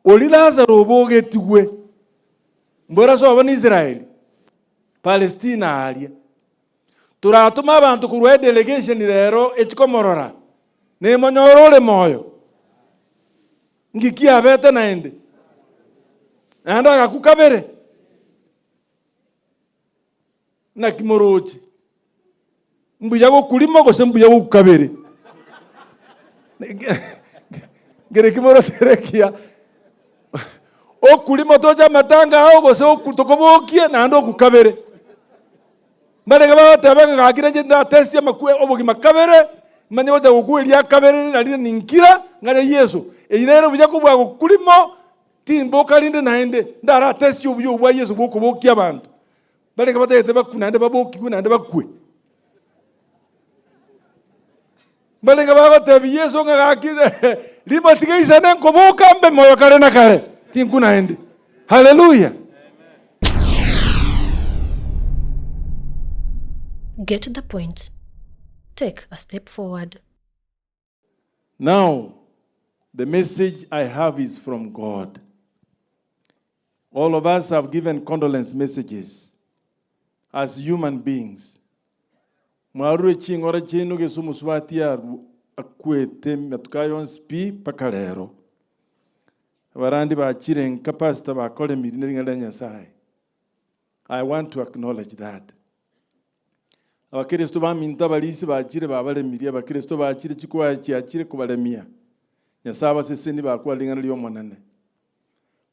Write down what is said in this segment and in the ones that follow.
Oria Lazaro obogetigwe, mbwera sobo na Israeli, Palestina aaria. Toratome abanto korwa edelegation rero echi komorora, nemonyore ore moyo. Nki kiabete naende? Naende agakwa kabere. Naki moroche? Mbuya gokurima gose mbuya gokwa kabere? Nkere ki moroche kere ekiya? Okurima toche amatanga ao gose oku tokobokie naende okwa kabere. Mbarenge bagoteba ng'a gaki nainche ndatestie amakwe obogima kabere, manye gocha gokwa eria kabere nari ninkira ng'anye Yeso. Eyio nere buya kobua gokurimo, timboka rinde naende, ndaratestie obuya obwo bwa Yeso bwokobokia abanto. Barenge batagete bakwe naende babokigwe naende bakwe. Mbarenge bagotebia Yeso ng'a gaki rimo tiga isane nkoboka mbe moyo kare na kare, tinkwa naende. Haleluya! Get the point. Take a step forward. Now, the message I have is from God. All of us have given condolence messages as human beings. Mwarure ching'ora chiaino gese omosubati akwete matuko aya onsi pi mpaka rero. Abarandi bachire nka pastor bakoremiri ne ring'ana ria Nyasaye. I want to acknowledge that. Abakristo baminto abarisi bachire babaremirie, abakristo bachire chikwaya chiachire kobaremia. Nyasaye abaseseni bakwana ring'ana ri'Omonene.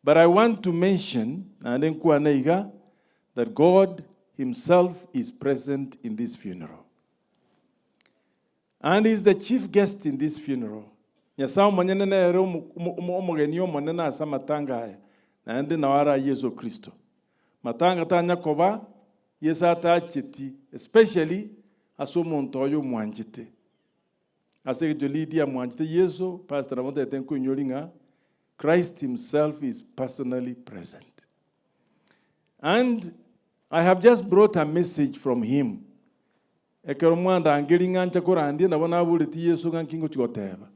But I want to mention, naende nkwane iga, that God himself is present in this funeral. And is the chief guest in this funeral. Nyasae omonyene nere omogeni omonene ase amatanga aya, naende nao ara Yeso Kristo. Matanga tanya koba Yeso atacheti, especially ase omonto oye omwanchete. Ase egechwa Lydia amwanchete Yeso, pastor nabo ntagete nkoinyori ng'a Christ himself is personally present. And I have just brought a message from him. Ekero mwandangeria ng'a nche korandia, nabo naboretie Yeso ng'a nki ngochia goteba.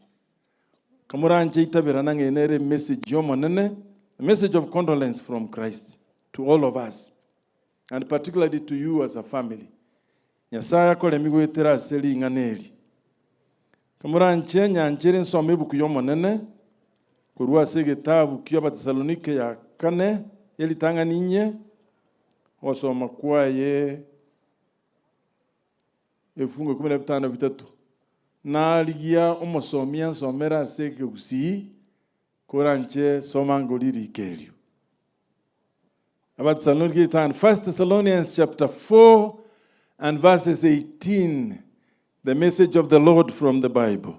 Kamoranche itaberana ng'a eye nere emessage y'Omonene, a message of condolence from Christ to all of us, and particularly to you as a family. Nyasae akoremi goetera ase ring'ana eri. Kamoranche nyanchere nsome ebuku y'Omonene, korwa ase egetabu ki'Abatesalonike ya kane, eritang'ani inye, ogosoma kwaye Ebifungo ikomi na bitano bitato. Narigia omosomi ansomere ase ekegusii, koranche soma ango ririko erio. Abatesalonike etano, First Thessalonians chapter 4 and verses 18, the message of the Lord from the Bible.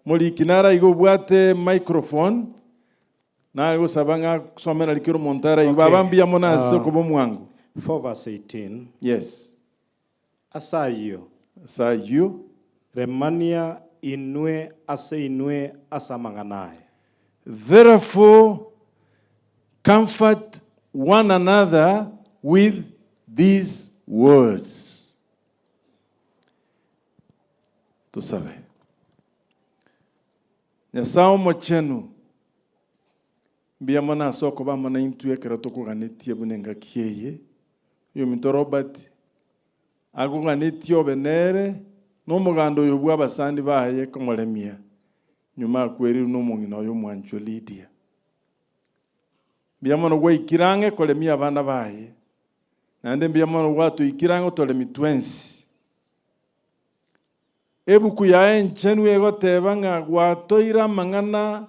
Moriki naro iga obwate microphone, nare gosaba ng'a asome nari kera omonto araigwe. Okay. Baba mbuya mono ase Ah. okoba omwango. 4 verse 18 Yes. Ase ayio, Ase ayio, remania inwe ase inwe ase amang'ana aya. Therefore comfort one another with these words. Tosabe. Nyasae Omochenu, mbuya mono ase okoba amo naintwe ekero tokoganetie buna engaki eye. Oyominto Robert akoganetie obe nere na omoganda oyo bw'abasani baye komoremia nyuma akwereirwe nomong'ina oye omwanchwa Lydia. Mbuya mono gwaikire ang'e koremia abana baye, naende mbuya mono gwatoikire ang'e otoremi twensi. Ebuku yaye enchenu egoteba ng'a gwatoire amang'ana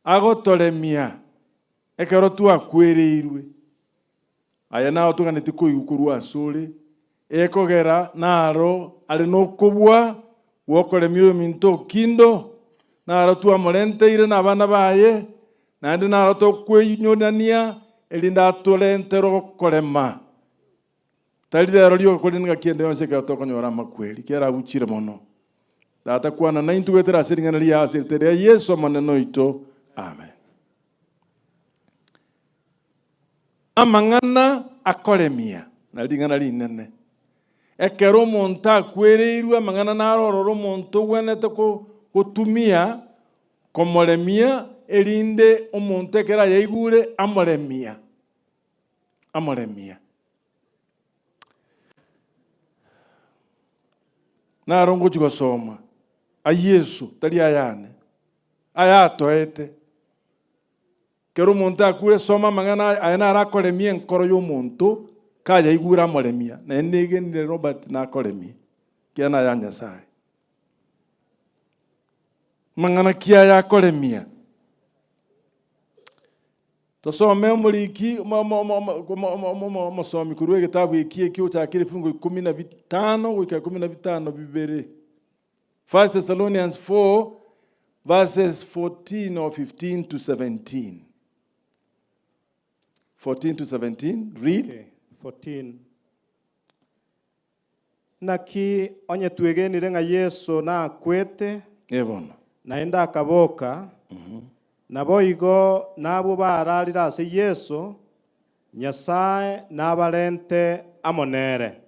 agotoremia ekero twakwereirwe. Aya nao toganetie koigwa korwa asore, ekogera naro are nokobua gw'okoremia oyominto okindo, naro twamorenteire nabana baye, naende naro tokweinyorania, erinde atorentere okorema. Tari rero rioka korende ngaki ende yonsi ekero tokonyora amakweri, kerabuchire mono. Tata kwana naintwe goetera ase ring'ana riao ase erieta ria Yeso Omonene oito. Amen. Amang'ana akoremia na ring'ana rinene. Ekero omonto akwereirwe amang'ana naro ororo omonto ogwenerete gotumia. Komoremia, erinde omonto ekero ayaigure amoremia, amoremia. Naro ngochia gosoma a Yeso, tari ayane, ayatoete. Kera omonto akure, soma amang'ana aya, aya naro akoremia enkoro y'omonto, kayaigure amoremia. Naende negenire Robert nakoremie, ekiagera naya Nyasaye. Amang'ana ki aya akoremia? Tosome omoriki omosomi korwa egetabu eki eki ochakire efungo ikomi na bitano goika ikomi na bitano bibere. First Thessalonians 4 verses 14 or 15 to 17. 14 to 17, read. Okay, 14. Naki onye twegenire ng'a Yeso nakwete, Eh bono. naende akaboka, naboigo nabwo bararire ase Yeso, Nyasae nabarente amo nere.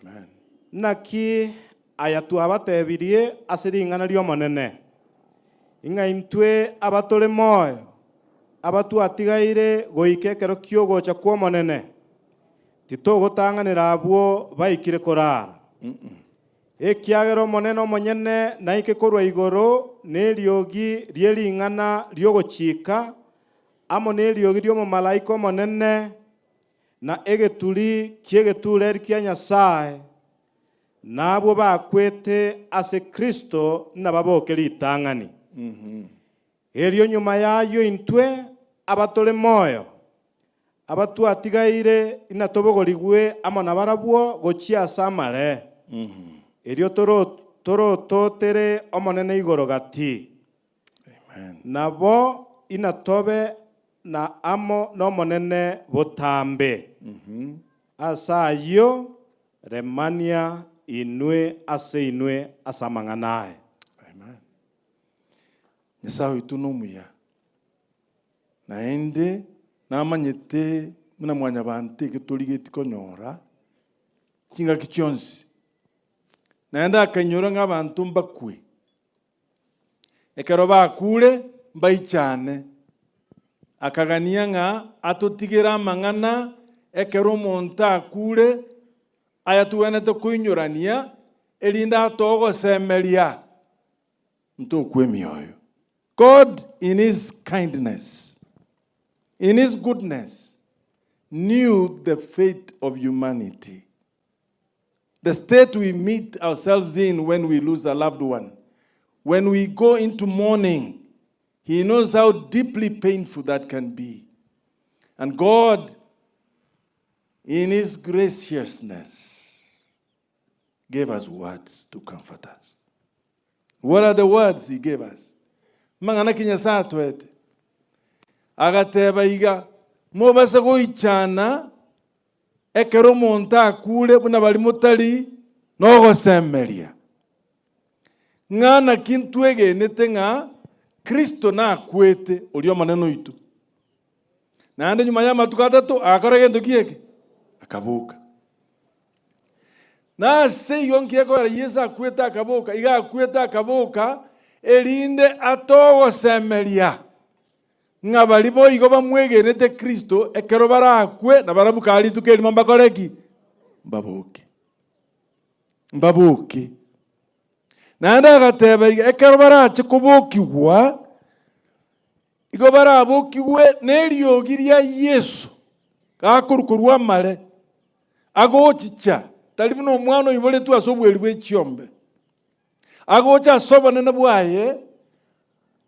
Amen. Naki aya twabatebirie ase ring'ana ri'Omonene, ing'a intwe abatore moyo, abatwatigaire goika ekero ki'ogocha kw'Omonene, Titogotang'anera abwo baikire korara. Ekiagera Omonene omonyene naike korwa igoro neriogi rie ring'ana ri'ogochika, amo neriogi ri'omomalaika omonene, na egeturi ki'egetureri kia Nyasae, na abwo bakwete ase Kristo nababoke ritang'ani. Erio nyuma y'ayio intwe abatore moyo, abatwatigaire inatobogorigwe amo nabarabwo gochia ase amare, erio torototere Omonene igoro gati. Nabo inatobe na amo n'Omonene botambe. Ase ayio remania inwe ase inwe ase amang'ana aya. Nyasae oito nomuya, naende namanyete buna mwanyabanto eke torigeti konyora chingaki chionsi. Naende akainyora ng'a abanto mbakwe, ekero bakure mbaichane, akagania ng'a atotigere amang'ana ekero omonto akure aya togwenerete koinyorania, erinde atoe ogosemeria. Ntokwe emioyo. God in his kindness, in his goodness, knew the fate of humanity, the state we meet ourselves in when we lose a loved one, when we go into mourning, he knows how deeply painful that can be. And God, in his graciousness, gave us words to comfort us. What are the words he gave us? Mang'ana ki Nyasae atoete? Agateba iga, mobase goichana ekero omonto akure buna baria motari nogosemeria. Ng'a naki ntwegenete ng'a Kristo nakwete oria Omonene oito. Naende nyuma y'amatuko atato agakora gento ki eke? Akaboka. Na ase igo nki ekogera Yeso akwete akaboka? Iga akwete akaboka, erinde atogosemeria ng'a baria boigo bamwegenete Kristo, ekero barakwe na barabwo kare rituko erimo mbakore ki? Mbaboke. Mbaboke. Naende agateba iga, ekero barache kobokigwa, igo barabokigwe neriogi ria Yeso, gakorwa korwa amare, Agochicha, tari buna omwana oiboretwe ase obweri bwe chiombe. Agocha ase obonene bwaye,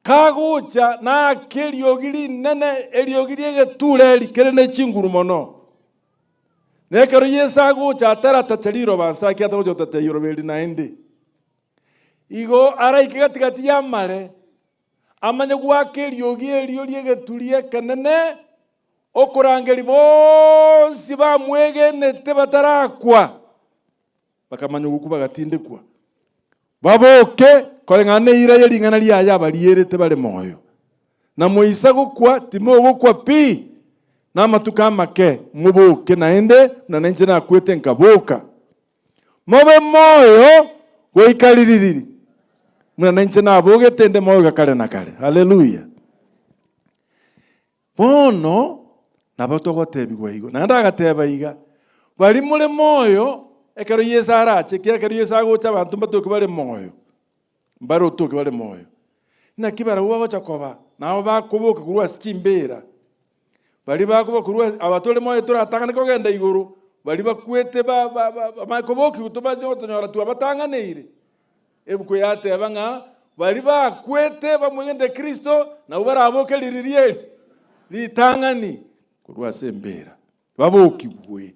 kagocha naake eriogi rinene, eriogi ri'egetureri kere ne chinguru mono. Na ekero Yeso agocha ataratacha riroba ase ake atagocha gotacha riroba eri naende. Igo araike gati-gati y'amare, amanye goaka eriogi erio ri'egeturi ekenene, Okorangeria bonsi bamwegenete batarakwa, bakamanya ogokwa bagatindekwa, baboke koreng'ana neira ye ring'ana riaye abarierete bare moyo. Na moisa gokwa timogokwa pi, namatuko amake moboke naende, buna nainche nakwete nkaboka. Mobe moyo goika ririri. Buna nainche nabogete inde moyo iga kare na kare. Haleluya! Bono nabo togotebigwa igo. Naende agateba iga, Baria more moyo ekero Yeso arache, ekiagera ekero Yeso agocha abanto mbatoke bare moyo, mbare otoke bare moyo. Naki barabwo bagocha koba nabo bakoboka korwa ase chimbeera, baria bakoboka korwa ase aba tore moyo toratang'ane kogenda igoro, baria bakwete ba- ba- ba- bamanye kobokigwa tobanye gotonyora twabatang'aneire. Ebuku yateba ng'a baria bakwete bamwegenete Kristo nabwo baraboke riria eri ritang'ani korwa ase embeera, babokigwe.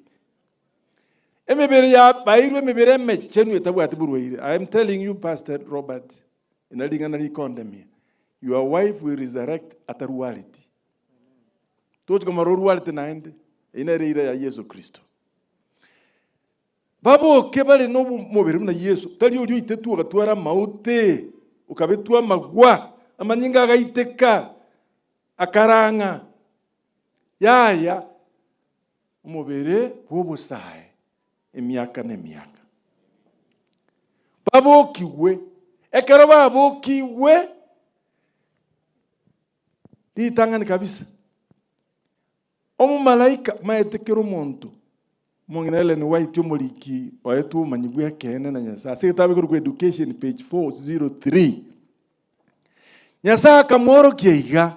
Emebere ya bairwe emebere emechenu etabwati borwaire. I am telling you Pastor Robert, ina ring'ana rikondemia, your wife will resurrect atarwareti. Tochi komora orwarete naende, eyio nere eira ya Yeso Kristo. Baboke bare nomobere buna Yeso, tari oria oitetwe ogatwara amaote, okabetwa amagwa, amanyinga agaiteka, akarang'a. Yaya, omobere bw'obosae emiaka na emiaka. Babokigwe, ekero babokigwe, ritang'ani kabisa, Omomalaika maete kera omonto, omong'ina Ellen White omoriki oetwe obomanyi bw'ekeene na Nyasae ase egetabu ekerokwa Education page 403. Nyasae akamworokia iga,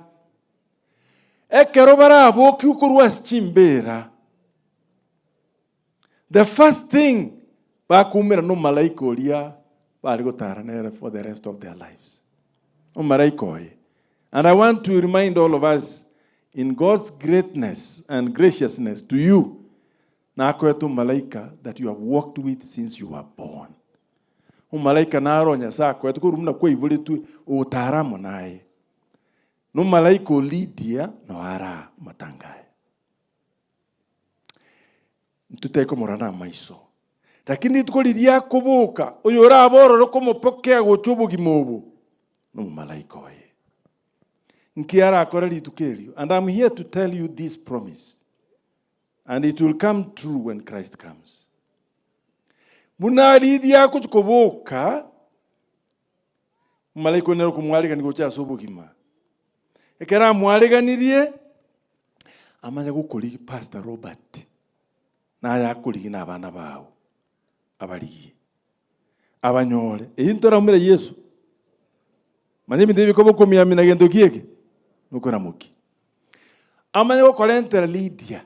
ekero barabokigwe korwa ase chimbeera, the first thing bakoumera nomomalaika oria bare gotara nere for the rest of their lives. Omomalaika oye. And I want to remind all of us in God's greatness and graciousness to you, nakoete omomalaika that you have walked with since you were born. Omomalaika naro o Nyasae akoete korwa buna kwaiboretwe ogotara amo naye. Nomomalaika o Lydia noo araa amatanga aya. Ntitari komorora namaiso, lakini rituko riria akoboka, oyorabe ororo komopokea gocha obogima obo, nomomalaika oye. Nki arakore rituko erio? And I'm here to tell you this promise, and it will come true when Christ comes. Buna riria agochi koboka, omomalaika oye nere okomwaregania gocha ase obogima. Ekero amwareganirie, amanye gokorigia Pastor Robert, naye akorigie na abana bao, abarigie, abanyore. Eyio ntoraumere Yeso. Manya ebinto ebi bikoba okomiamina gento ki eke? Nokoramokia. Amanye gokorentera Lydia,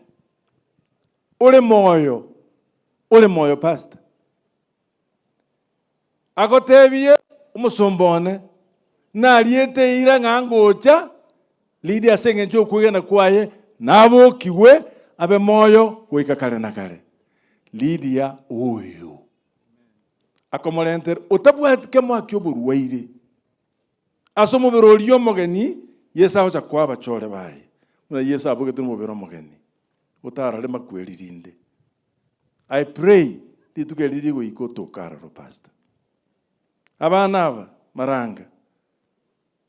ore moyo, ore moyo Pastor. Agotebie omosomba one, Nariete eira ng'a ngocha, Lidia ase engencho y'okwegena kwaye nabokigwe abe moyo goika kare na kare. Lidia oyo akomorentera otabwati kemoa ki'oborwaire ase omobere oria omogeni Yeso agocha koa abachore baye, buna Yeso abogete nomobere omogeni otarare makweri rinde. I pray rituko eri rigoika otoke aroro pastor. Abana aba maranga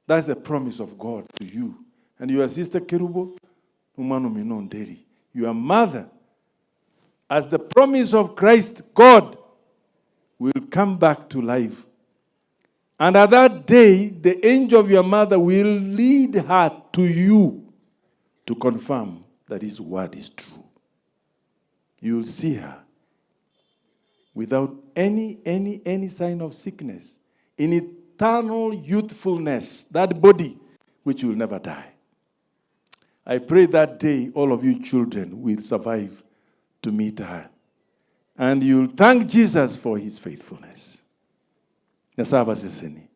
that's the promise of God to you and your sister Kerubo nomwana omino Onderi your mother as the promise of Christ God will come back to life and at that day the angel of your mother will lead her to you to confirm that his word is true. You will see her without any, any, any sign of sickness, in eternal youthfulness, that body which will never die. I pray that day all of you children will survive to meet her. And you'll thank Jesus for his faithfulness. Nyasaye abaseseni.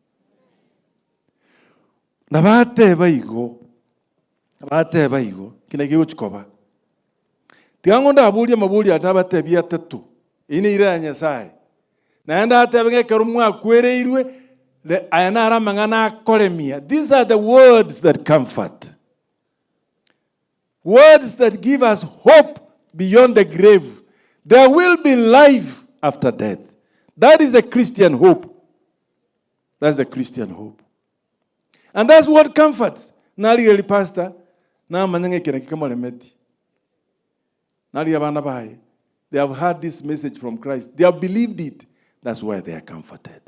Nabateba igo, nabateba igo, ki naki egochi koba. Tiga ng'o ndaborie amaborio aya nabatebie atato, eyio neira ya Nyasaye. Naende atebe ng'a ekero mwakwereirwe, re aya naro amang'ana akoremia, these are the words that comfort. Words that give us hope beyond the grave. There will be life after death. That is the Christian hope. That's the Christian hope. And that's what comforts. Narigereria pastor, namanya ng'a eke nakio kemoremeti. Narigereria abana baye, they have heard this message from Christ. They have believed it. That's why they are comforted.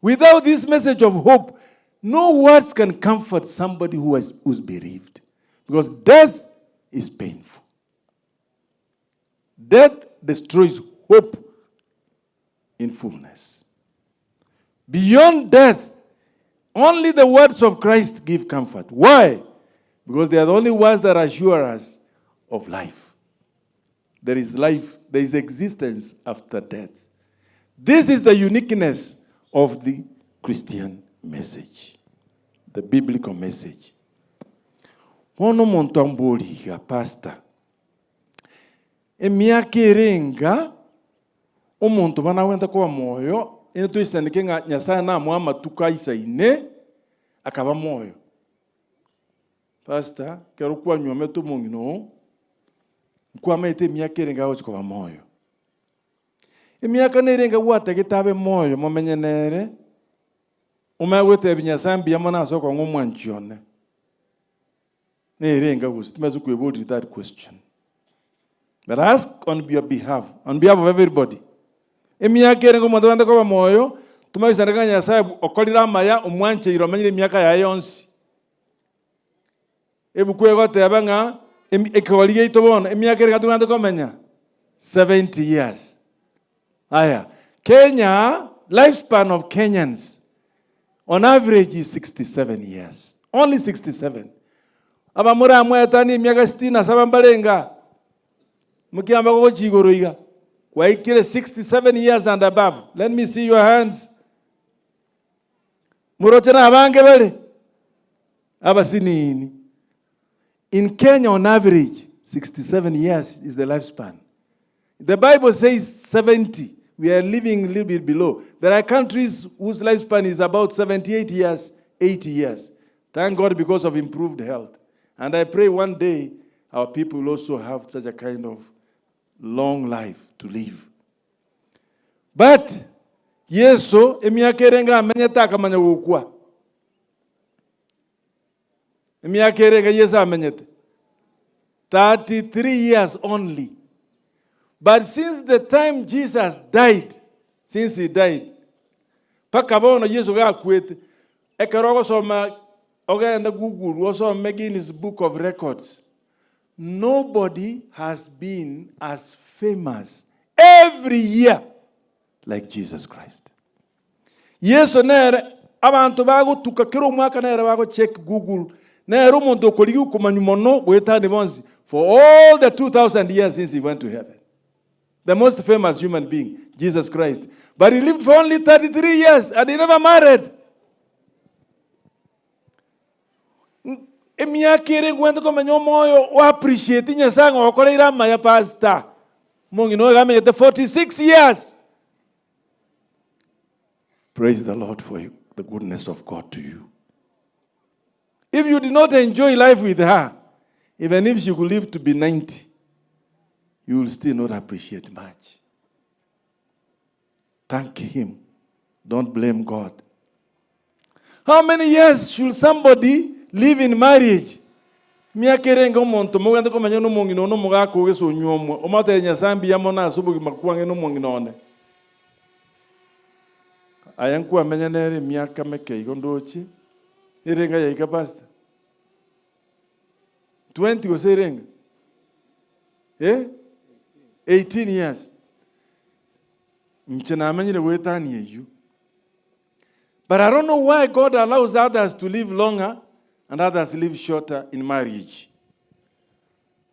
Without this message of hope, no words can comfort somebody who has, who's bereaved. Because death is painful. Death destroys hope in fullness. Beyond death, only the words of Christ give comfort. Why? Because they are the only words that assure us of life. There is life, there is existence after death. This is the uniqueness of the Christian message, the biblical message. Bono omonto amborie iga, Pastor, emiaka ere enga omonto bana agwenerete koba moyo, ere toisaneke ng'a Nyasaye namoe amatuko aisaine, akaba moyo. Pastor, ekero kwanyuomete omong'ina oo, nkwamaete emiaka ere enga agochia koba moyo. Emiaka nere enga gwatagete abe moyo momenye nere, omanye gotebia Nyasaye mbuya mono ase okong'a omwanchi one. Nere enga gose timanyeti koeboria that question. But I ask on your behalf, on behalf of everybody. Emiaka ere enga omonto abwenerete koba moyo, tomanye goisaneka ng'a Nyasaye okorire amaya, omwancheire omenyire emiaka yaye yonsi. Ebuku egoteba ng'a ekegori giaito bono, emiaka ere tobwenerete komenya 70 years. Aya, Kenya, life span of Kenyans on average is 67 years. Only 67. Abamura amwetanie emiaka sitini na saba mbarenge Mokiamba gogochia igoro iga. Kwaikire 67 years and above. Let me see your hands. Moroche na abange bare abasinini. In Kenya on average 67 years is the lifespan. The Bible says 70. We are living a little bit below. There are countries whose lifespan is about 78 years, 80 years. Thank God because of improved health. And I pray one day our people will also have such a kind of long life to live. But Yeso emiaka erenge amenyete akamanya gokwa. Emiaka erenge Yeso amenyete? 33 years only. But since the time Jesus died, since he died, mpaka bono Yeso gakwete, ekero ogosoma ogende Google osome Guinness Book of Records, Nobody has been as famous every year like Jesus Christ. Yeso nere abanto bagotuka kera omwaka nere bago check Google nere omonto okorigia okomanywa mono goetania bonsi for all the 2000 years since he went to heaven. The most famous human being, Jesus Christ. But he lived for only 33 years and he never married. Emiaka ere ngwente komenya omoyo o appreciate Nyasaye ng'a okoreire amaya pastor. Omong'ina oyo amenyete 46 years. Praise the Lord for the goodness of God to you. If you did not enjoy life with her, even if she could live to be 90, you will still not appreciate much. Thank him. Don't blame God. How many years should somebody live in marriage? Miaka erenge omonto mogende komenya nomong'ina one omogaka ogese onyuomwa, omotebie Nyasaye mbuya mono ase obogima kwang'e nomong'ina one. Aye nkwamenya nere emiaka meke igo ndoche, erenge yaika pastor? 20 gose erenge? Eh? 18 years. Inche namenyire goetania eyio. But I don't know why God allows others to live longer and others live shorter in marriage.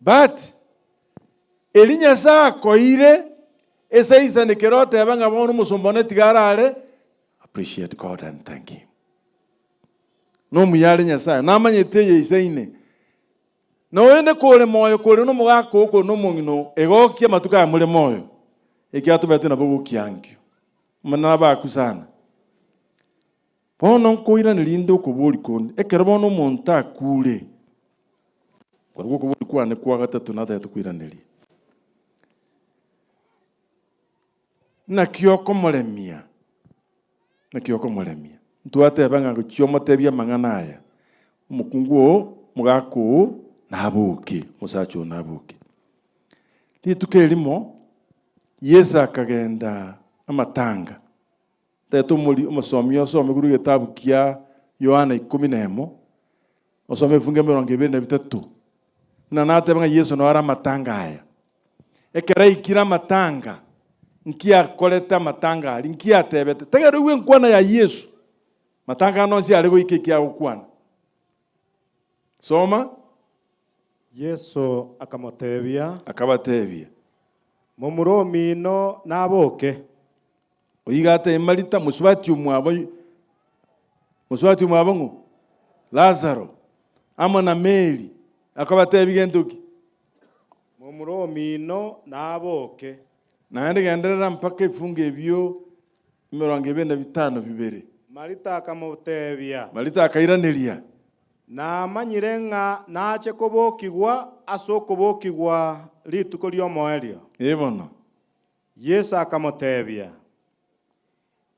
But eri Nyasaye akoire esaisane kero oteba ng'a bono omosomba one tiga arare, appreciate God and thank him. Nomuya are Nyasaye, namanyete eye isaine. Na oyonde kore moyo, kore nomogaka oo, kore nomong'ina oo, egokia amatuko aya more moyo, ekiagera tobete nabo gokia ankio. Omonene nabakwe sana. Bono nkoiraneria inde okoboria konde, ekero bono omonto akure, korwa okoboria kwane kwa gatato natagete koiraneria, naki okomoremia? Naki okomoremia? Ntwateba ng'a gochia omotebie amang'ana aya, omokungu oo, omogaka oo, naboke, omosacha oo naboke. Rituko erimo Yeso akagenda amatanga. Ntagete omori omosomi osome korwa egetabu kia Yohana ikomi na emo, osome ebifungu emerongo ebere na bitato. Buna nateba ng'a Yeso nao are amatanga aya. Ekero aikire amatanga, nki akorete amatanga aria? Nki atebete? Tegerera oigwe enkwana ya Yeso. Matanga ande onsi are goika eki agokwana. Soma. Yeso akamotebia. Akabatebia. Momura omino naboke. Oyio agatebia Marita, mosubati omwabo, mosubati omwabo ng'o? Lazaro, amo na Mary. Akabatebia gento ki? Momura omino naboke. Naende genderera mpaka ebifungo ebio emerongo ebere na bitano bibere. Marita akamotebia. Marita akairaneria. Namanyire ng'a nache kobokigwa ase okobokigwa rituko ri'omoerio. Ee bono. Yeso akamotebia,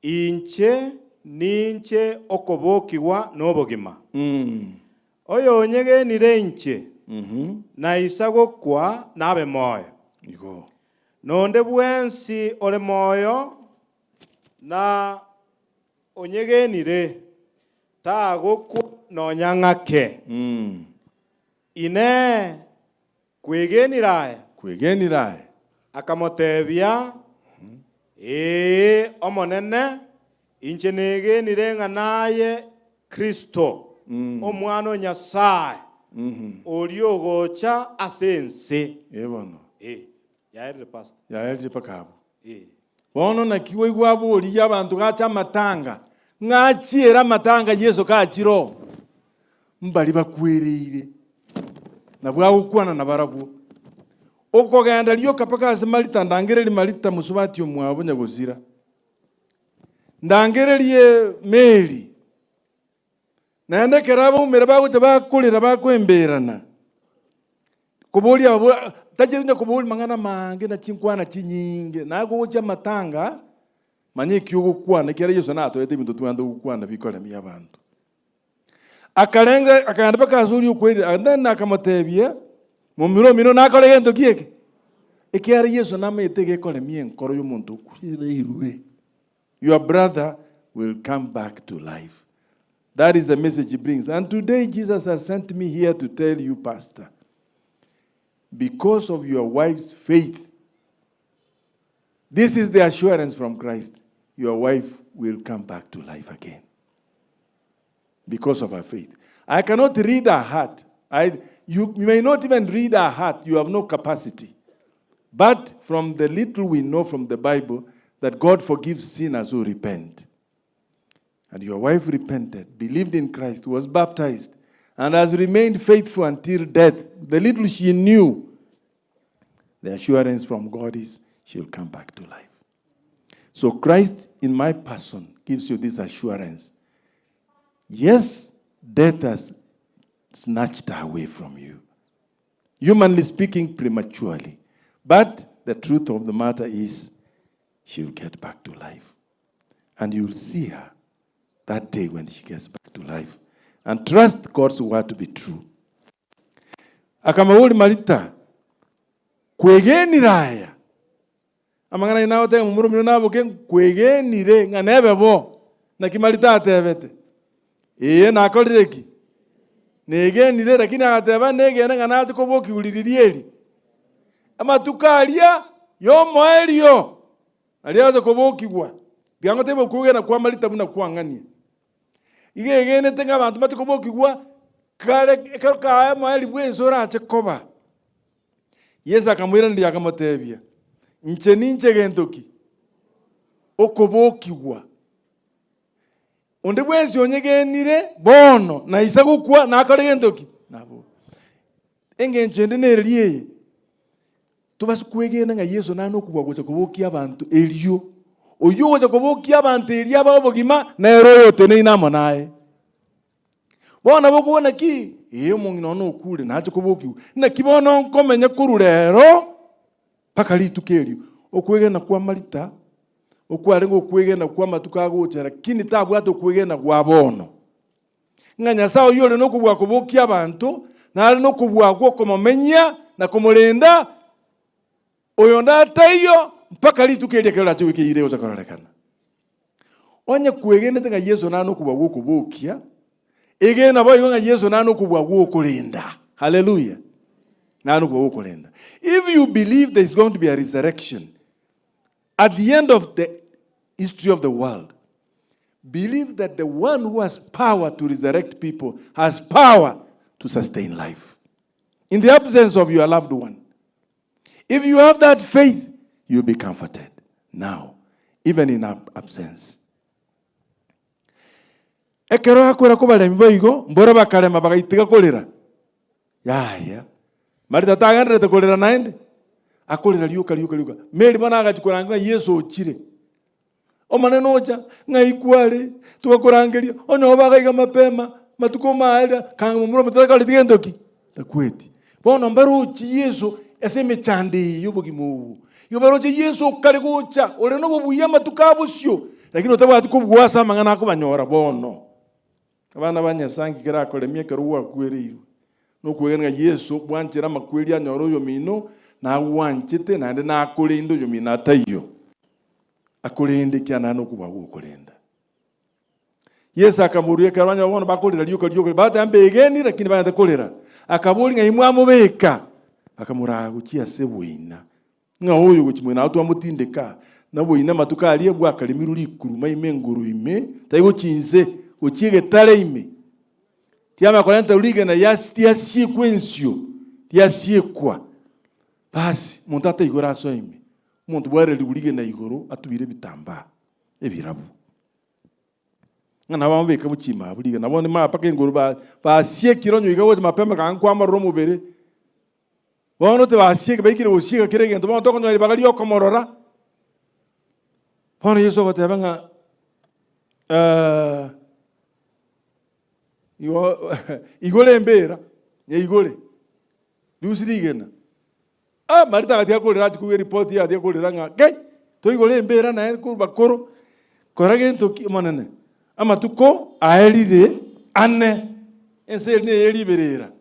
Inche ninche okobokigwa na obogima. Oyonyegenire inche, naisa gokwa nabe moyo. Igo. Na onde bwensi ore moyo na onyegenire, tagokwa nonya ng'ake. Inee! Kwegenire aya? Kwegenire aya? Akamotebia, Ee, Omonene, inche negenire ng'a naye Kristo, Omwana o Nyasae, oria ogocha ase ense. Ee bono. Ee, yaerire pastor. Yaerire mpaka abwo. Ee. Bono naki waigwa aborigia abanto gacha amatanga, ng'a achiere amatanga Yeso kachire oo, mbaria bakwereire, nabwo agokwana nabarabwo. Okogenda rioka mpaka ase Marita, ndangererie Marita mosubati omwabo nyagosira, ndangererie Mary, naende ekero abaumera bagocha bakorera bakoemberana, Koboria abwo, tacheti onye koboria mang'ana amange na chinkwana chinyinge, naye kogochia amatanga, manya eki ogokwana, ekiagera Yeso natoete ebinto tobwenerete gokwana bikoremia abanto. Akarenga akagenda mpaka ase oria okwerire, and then akamotebia, momura omino nakore gento ki eke? Ekiagera Yeso namanyete egekoremia enkoro ya omonto okwereirwe. Your brother will come back to life. That is the message he brings. And today Jesus has sent me here to tell you, Pastor, because of your wife's faith, this is the assurance from Christ. Your wife will come back to life again. Because of her faith. I cannot read her heart. I, you may not even read her heart. You have no capacity. But from the little we know from the Bible, that God forgives sinners who repent. And your wife repented, believed in Christ, was baptized, and has remained faithful until death. The little she knew, the assurance from God is she'll come back to life. So Christ in my person gives you this assurance. Yes, death has snatched her away from you. Humanly speaking, prematurely. But the truth of the matter is, she'll get back to life. And you'll see her that day when she gets back to life. And trust God's word to be true. Akamabori Marita, kwegenire aya? Amang'ana ayio nagoteba momura omino naboke, nkwegenire ng'a nebe bo. Naki Marita atebete? Ee, nakorire ki? Negenire, lakini agateba, Negene ng'a nache kobokigwa riria eri. Amatuko aria y'omoerio, aria agocha kobokigwa. Tiga ngotebe okwegena kwa Marita buna kwang'ania. Iga egenete ng'a abanto mbache kobokigwa kare ekero kaye omoerio bw'ense orache koba. Yeso akamoiraneria akamotebia, Inche ninche gento ki? Okobokigwa. Onde bwensi onyegenire bono naisa gokwa nakore gento ki? Naboke. Engencho ende nereria eye, tobase kwegena ng'a Yeso nare nokobua gocha kobokia abanto erio. Oyio ogocha kobokia abanto erio abae obogima, nere oyoteneine amo naye. Bono nabo okobua naki, ee omong'ina one okure nache kobokigwa, naki bono nkomenya korwa rero mpaka rituko erio. Okwegena kwa Marita okwarenge okwegena kw'amatuko agocha lakini tabwate okwegena gwa bono. Ng'a Nyasae oyio ore nokobua kobokia abanto, nare nokobua gw'okomomenyia na komorenda oyonde ataiyo mpaka rituko erio ekero riache goika eira egocha kororekana. Onye kwegenete ng'a Yeso nare nokobua gw'okobokia, egena boigo ng'a Yeso nare nokobua gw'okorenda. Haleluya! Nare nokobua gw'okorenda. If you believe there is going to be a resurrection at the end of the history of the world, believe that the one who has power to resurrect people has power to sustain life in the absence of your loved one. If you have that faith, you'll be comforted now, even in absence. Ekero akwera kobaremi boigo, mboro bakarema bagaitiga korera. Yaya, Martha tagendererete korera naende, akorera rioka rioka rioka. Mary bono agachia koranga ng'a Yeso ochire. Omonene ocha, ng'ai kware? Togakorangeria, onye obe agaiga mapema, matuko maaria, kanga momura ominto takoreti gento ki? Takweti. Bono mbaroche Yeso ase emechando eye y'obogima obo. Igo baroche Yeso okare gocha, ore nobobuya amatuko a bosio, lakini otabwati kobua ase amang'ana akobanyora bono. Abana ba Nyasae nki kerakoremie ekero gwakwereirwe? Nokwegena ng'a Yeso bwanchera amakweri anyore oyomino, nagwanchete naende nakorende oyomino ataiyo. Akorende ekiagera nare nokobua gw'okorenda. Yeso akamoruia ekero banyora bono bakorera rioka rioka, bateba mbegeni lakini bagete korera. Akaboria ng'ai mwamobeka? Bakamoraa gochia ase boina. Ng'a oyo gochia moina agwo twamotindeka, na boina amatuko aria bwakaremirwe rikuruma ime engoro ime, tari gochia inse, gochia egetare ime. Tiamanya korenta rigena riasiekwa ensio, riasiekwa. Basi, monto ataigwere asoe ime. Omonto bwarerigwe rigena igoro atubire ebitambaa ebirabu. Ng'a nabo bamobeke bochima abwo rigena. Nabo nimanye mpaka engoro basiekire onye oika gocha mapema kanga nkwamorora omobere. Bono tibasieka baikire gosieka kera egento bono tokonyora ribaga riokomorora. Bono Yeso ogoteba ng'a igo igore embera, nyeigore, rusia rigena. Ah, Marita agatiga korera achia koigwa eripoti agatiga korera ng'a kai, toigore embera naye korwa bakoro, kora gento ki Omonene, amatuko aerire ane, ense eri neye riberera.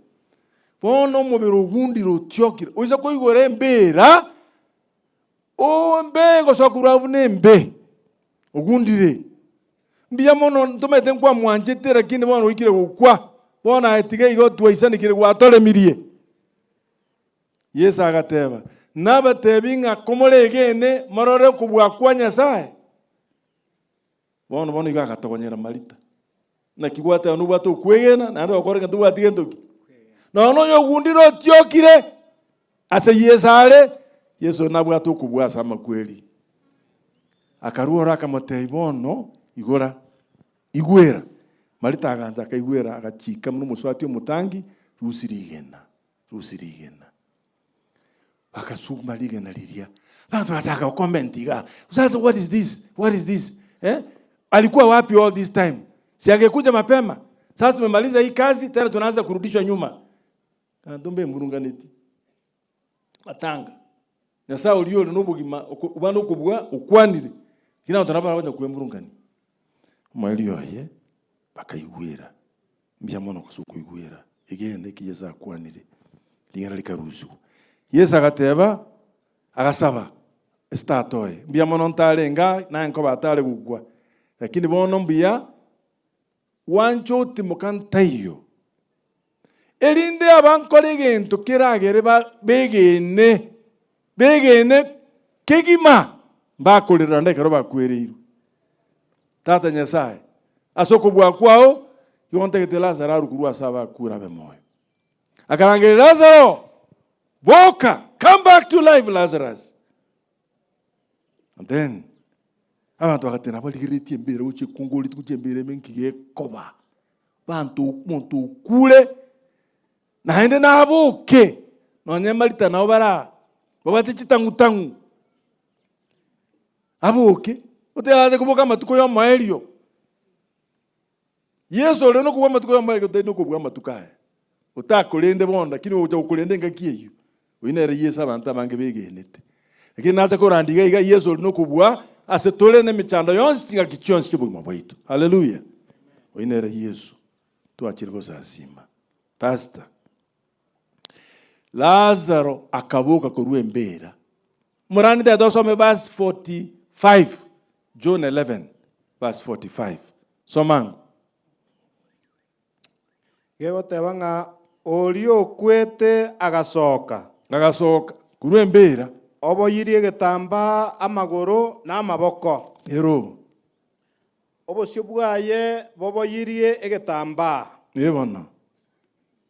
Bono omobere ogundire otiokire, oise koigora embera, ombe gosoa korwa buna embe, ogundire. Mbuya mono ntomanyete nkwamwanchete lakini bono oikire gokwa, bono aye tiga igo twaisanekire gwatoremirie. Yeso agateba, Nabatebi ng'a komoregene morore okobua kwa Nyasae. Bono bono igo agatogonyera Marita. Naki gwateba nobwate okwegena, naende ogokora egento tobwati gento ki? Nonya noyo ogundire otiokire ase Yeso are, Yeso nabwate okobua ase amakweri. Akarua oro akamotebia, Bono igora, igwera. Marita agancha akaigwera, agachika buna omosubati omotangi, Rusia rigena. Rusia rigena. Bagasuguma rigena riria. Abanto bagachaka gocomment iga, sasa what is this? What is this? Eh? Alikuwa wapi all this time? Si angekuja mapema? Sasa tumemaliza hii kazi tena tunaanza kurudishwa nyuma. Abanto mbemurunganeti. Matanga. Nyasae oria ore nobogima obana okobua okwanire. Lakini abanto nabo bagocha kwemurungania. Omoerio oye bakaigwera. Mbuya mono ase okoigwera egeene eki Yeso akwanire, ring'ana rikarusigwa. Yeso agateba, agasaba ase Tata oye, mbuya mono ntarenge aa, naye nkoba atare gokwa, lakini bono mbuya gwancha otimoka ntaiyo, erinde abankore egento keragere begene, begene kegima, mbakorera naende ekero bakwereirwe. Tata Nyasae, ase okobua kwao igo ntagete Lazaro arwe korwa ase abakure abe moyo. Akarangeria Lazaro, boka, come back to life Lazarus. And then abanto bagateba nabo barigereretie embera gochia ekongoreti gochia embera ime nki gekoba. Banto omonto okure naende naboke nonye Marita nabo bara babwate chitang'utang'u. Aboke, otarache koboka amatuko y'omoerio. Yeso ore nokobua amatuko y'omoerio tari nokobua amatuko aya. Otakorende bono lakini ogocha gokorenda engaki eyio. Oyio nere Yeso abanto abange begenete. Lakini nacha koranda iga iga Yeso ore nokobua ase tore nemechando yonsi chingaki chionsi chi'obogima bwaito. Haleluya! Oyio nere Yeso twachire gosasima. Pastor. Lazaro akaboka korwa embeera. Morani tagete osome verse 45, John 11, verse 45. Soma ango. Gegoteba ng'a oria okwete agasoka. Agasoka korwa embeera. Oboyirie egetambaa amagoro na amaboko. Ero. Obosio bwaye boboyirie egetambaa. Ee bono.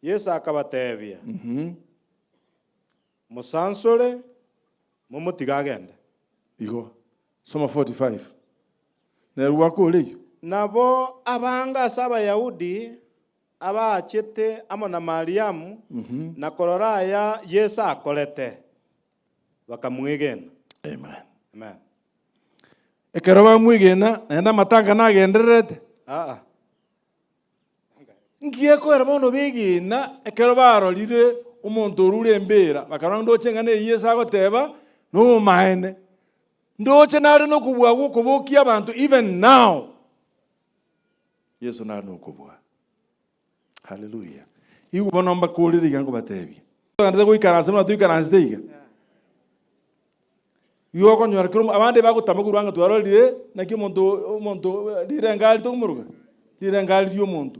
Yeso akabatebia, Mosansore, momotige agende. Igo. Soma 45. Nere gwakora eyio. Nabo abange ase Abayahudi abaachete amo na Mariamu na korora aya Yeso akorete, bakamwegena. Amen. Amen. Ekero bamwegena, naende amatanga nagendererete. Aa. Nki gekoera bono begena ekero barorire omonto orure embeera, bakarora ndoche ng'a neye Yeso agoteba, nobomaene. Ndoche nare nokobua gw'okobokia abanto even now. Yeso nare nokobua. Haleluya. Igwe bono mbakorere iga nkobatebia. Togendete goikaransa buna toikaransete iga. Igo okonyora kera omo abande bagotama korwa ng'a twarorire naki omonto omonto rirengari tokomoroka, rirengari ria omonto.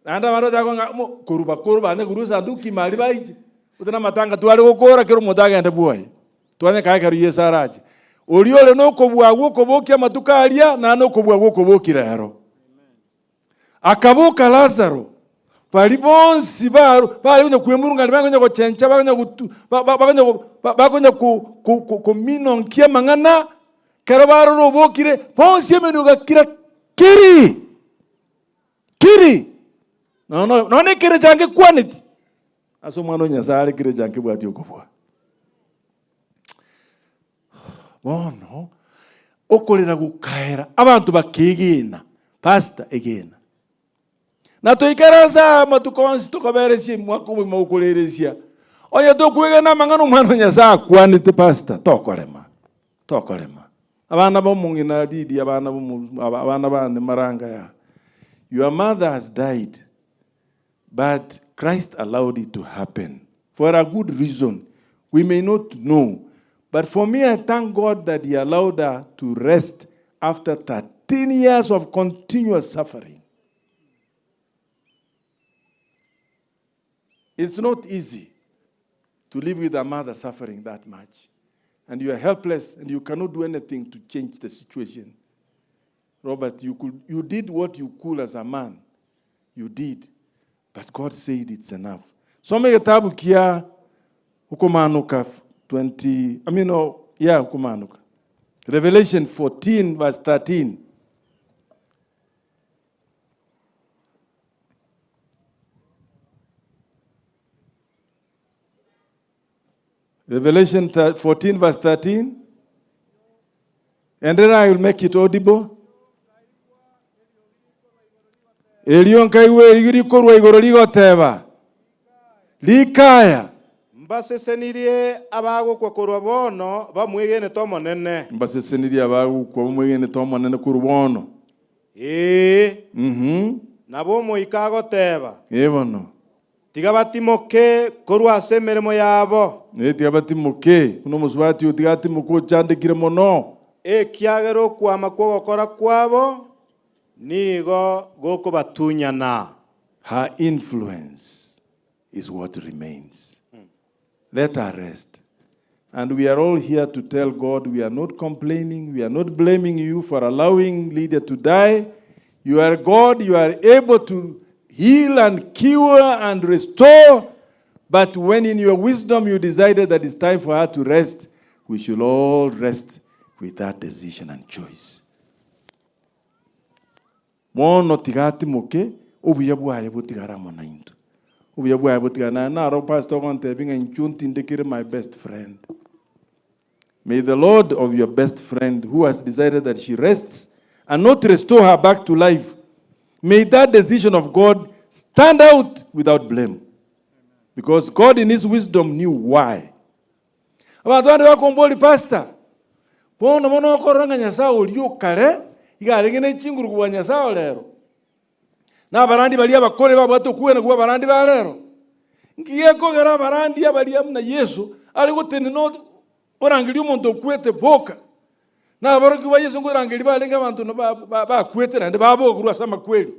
Naende abande bachaka ng'a omo korwa bakoro banya korwa esanduki ime aria baiche, gose na amatanga tware gokora kera omonto agende bwoye. Twanye kae ekero Yeso arache. Oria ore nokobua gw'okobokia amatuko aria, nare nokobua gw'okobokia rero. Akaboka Lazaro, baria bonsi baru bare konya kwemurungania, bare konya gochencha, bare konya gotu ba- ba- bakonya go ba- bakonya ko- ko- ko- kominonkia amang'ana, ekero barora obokire, bonsi emenwa egakira kiri, kiri. Nono nonya ekerecha nkekwaneti, ase Omwana o Nyasae are kerecha nkebwati okobua. Bono, okorera gokaera, abanto bakegena, Pastor, egena. Na toikaranse aa amatuko onsi tokoberesia omwaka omogima gokoreresia. Onye tokwegena amang'ana Omwana o Nyasae akwanete, Pastor, tokorema, tokorema. Abana ba omong'ina Lydia, abana ba omo abana bane maranga yaa, your mother has died. But Christ allowed it to happen for a good reason we may not know but for me I thank God that he allowed her to rest after 13 years of continuous suffering. It's not easy to live with a mother suffering that much and you are helpless and you cannot do anything to change the situation. Robert, you could, you did what you could as a man. You did, but God said it's enough. Soma egetabu kia Okomaanoka 20, I mean, oh, yeah, Okomaanoka. Revelation 14 verse 13. Revelation 14 verse 13. And then I will make it audible. Erio nkaigwa erigio rikorwa igoro rigoteba, Rikaya! Mbasesenirie abagokwa korwa bono bamwegenete Omonene. Mbasesenirie abagokwa bamwegenete Omonene korwa bono. Ee, nabo Omoika agoteba. Ee bono. Tiga batimoke korwa ase emeremo yabo. Ee, tiga batimoke, buna omosubati oyo, tiga atimoke ochandekire mono. Ekiagera okwama kw'ogokora kwabo nigo gokobatunyana. Her influence is what remains. Let her rest. And we are all here to tell God we are not complaining, we are not blaming you for allowing Lydia to die. You are God, you are able to heal and cure and restore. But when in your wisdom you decided that it's time for her to rest, we should all rest with that decision and choice. Bono tiga atimoke, obuya bwaye botigare amo naintwe. Obuya bwaye botigare naye naro pastor ogontebia ng'a inchuo ntindekire my best friend. May the Lord of your best friend who has decided that she rests and not restore her back to life, may that decision of God stand out without blame. Because God in his wisdom knew why. Abanto bande bakomboria, Pastor, bono bono okorora ng'a Nyasae oria o kare iga arenge ne chinguru kobua Nyasae o rero? Na abarandi baria abakore babwate okwegena kobua abarandi ba rero? Nki gekogera abarandi abaria buna Yeso are gotenena orangeria omonto okwete boka? Na aborokigwa ba Yeso nkorangeria barenge abanto bakwete naende baboka korwa ase amakweri.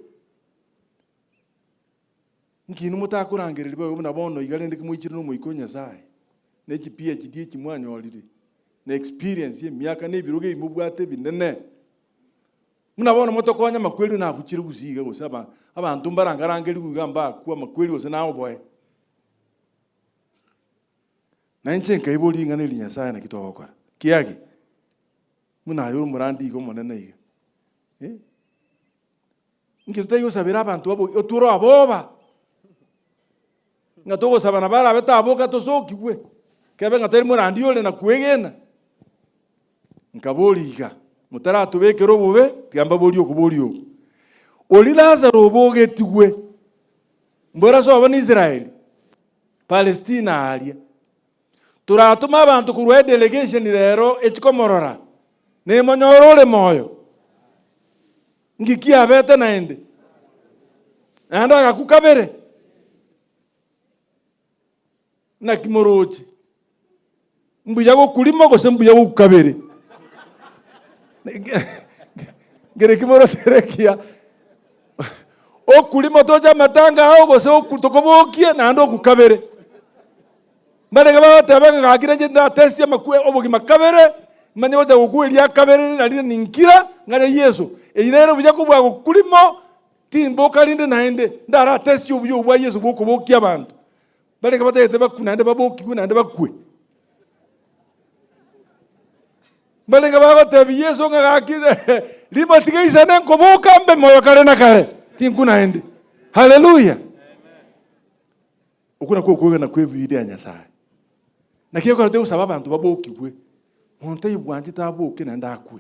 Nki inwe motakorangereria boigo buna bono iga rende kimoichire n'Omoika o Nyasae, ne chi PhD echi mwanyorire, na experience y'emiaka na ebirogo ebi mobwate ebinene? Buna bono motokonye amakweri nabuchire gusii iga gose aba abanto mbarangarangerigwe iga mbakwe amakweri gose naoboe. Na inche nkaibora ring'ana eri Nyasae naki togokora. Kiage? Buna aye ore omorandi iga omonene iga. Eh? Inki totari gosabera abanto babo otwore aboba? Ng'a togosaba nabo arabe taboka tosokigwe, kebe ng'a tari morandi ore na kwegena. Nkaboria iga, motaratobekera obobe, tiga mbaborie okoboria oko. Oria Lazaro obogetigwe, mbwera sobo na Israeli, Palestina aaria. Toratome abanto korwa edelegation rero echi komorora, nemonyore ore moyo. Nki kiabete naende? Naende agakwa kabere. Naki moroche? Mbuya gokurima gose mbuya gokwa kabere? Nkere ki morochere ekiya? Okurima toche amatanga ao gose oku tokobokie naende okwa kabere. Mbarenge bagoteba ng'a gaki nainche ndatestie amakwe obogima kabere, manye gocha gokwa eria kabere nario ninkira ng'anye Yeso. Eyio nere buya kobua gokwa rimo, timboka rinde naende, ndaratestie obuya obwo bwa Yeso bwokobokia abanto. Mbarenge batagete bakwe naende babokigwe naende bakwe. Mbarenge bagotebia Yeso ng'a gaki rimo tiga isane nkoboka mbe moyo kare na kare, tinkwa naende. Haleluya! Okwo nakwo okwegena kw'ebibiria ya Nyasae. Naki ekorete gosaba abanto babokigwe, monto oibwanchete aboke naende akwe.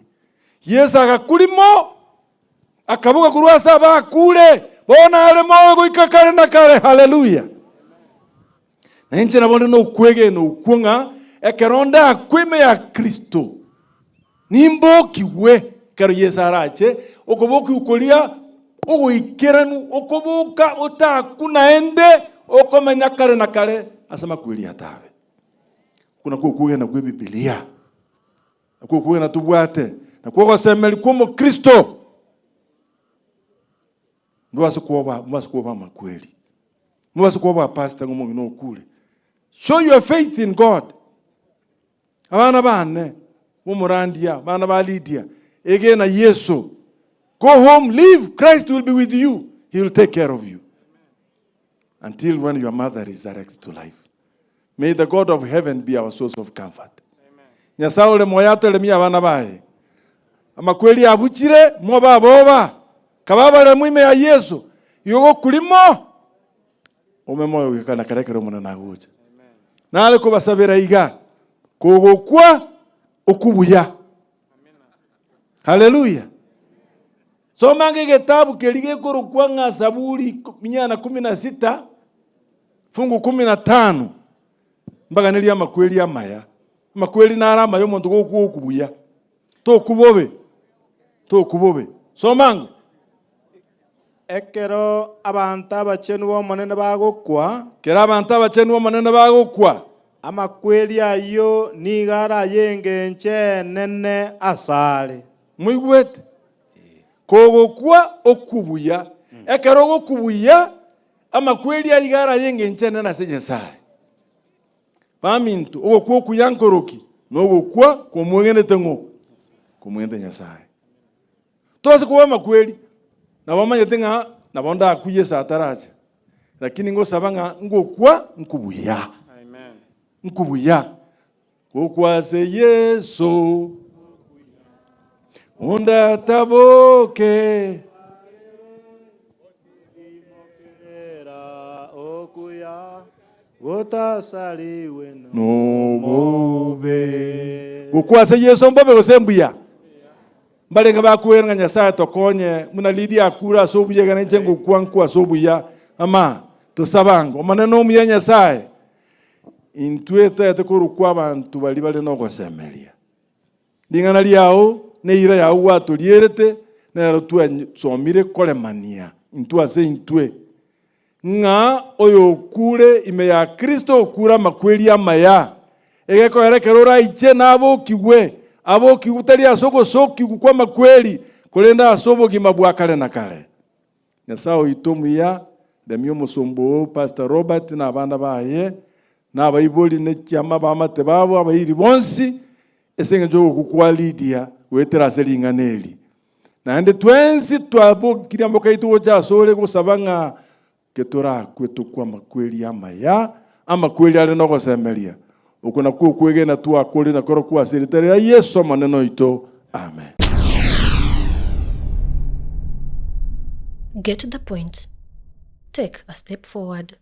Yeso agakwa rimo, akaboka korwa ase abakure, bono are moyo goika kare na kare. Haleluya! Na inche nabo nde nokwegena okwo ng'a ekero ndakwe ime ya Kristo, Nimbokigwe ekero Yeso arache, okobokigwa koria ogoikeranu, okoboka otakwe naende, okomenya kare na kare ase amakweri atabe. Okwo nakwo okwegena kw'Ebibilia, nakwo okwegena tobwate, nakwo ogosemeria kw'Omokristo. Ndobase kwoba, mobase kwoba amakweri, mobase kwoba pastor ng'a omong'ina okure. Show your faith in God. Abana bane b'omorandia, abana ba Lydia, egena Yeso. Go home, live, Christ will be with you. He will take care of you. Until when your mother resurrects to life. May the God of heaven be our source of comfort. Nyasae ore moyo atoremie abana baye. Amakweri abuchire, mobe aboba. Kaba abaremu ime ya Yeso. Igo gokurimo, Ome moyo goika na kare ekero Omonene agocha. Nare kobasabera iga, kogokwa okubuya. Haleluya! Soma ange egetabu keria gekorokwa ng'a Zaburi mia na kumi na sita fungu kumi na tano mbaganerie amakweri amaya. Amakweri naro amaya omonto gokwa okubuya, tokwa bobe, tokwa bobe. Soma ango. Ekero abanto abachenu b'Omonene bagokwa. Ekero abanto abachenu b'Omonene bagokwa. Amakweri ayio nigo are ay'engencho enene asare. Moigwete? Kogokwa okwo buya. Ekero ogokwa buya, amakweri ayio iga are ay'engencho enene ase Nyasae. Baminto, ogokwa okuya nkoroki? Nogokwa kw'omwegenete ng'o? Kw'omwegenete Nyasae. Tose koba amakweri, nabo omanyete ng'a nabo ndakwe Yeso ataracha, lakini ngosaba ng'a ngokwa nkubuya, nkubuya. Gokwa ase Yeso, onde ataboke. Nobobe. Gokwa ase Yeso mbobe gose mbuya? Mbarenge bakwera ng'a Nyasae tokonye, buna Lidia akure ase obuya iga nainche ngokwa nkwe ase obuya. Ama, tosabe ango. Omonene omuya Nyasae, intwe toete korokwa abanto baria bare nogosemeria. Ring'ana riao na eira yao gwatorierete, nero twasomire koremania intwe ase intwe, ng'a oyokure ime ya Kristo okure amakweri amaya, egekoera ekero oraiche nabokigwe. Abokigwe tari ase ogosokigwa kw'amakweri, korende ase obogima bwa kare na kare. Nyasae oito omuya, remia omosomba oo Pastor Robert na abana baye, na abaibori ne chiama abamate babo abairi bonsi, ase engencho y'ogokwa kwa Lydia goetera ase ring'ana eri. Naende twensi twabokirie amaboko aito gocha asore gosaba ng'a Getorakwe tokwe amakweri amaya, amakweri are nogosemeria. Oko nakwo okwegena twakorire nakorokwo ase erieta ria Yeso Omonene oito. Amen. Get the point. Take a step forward.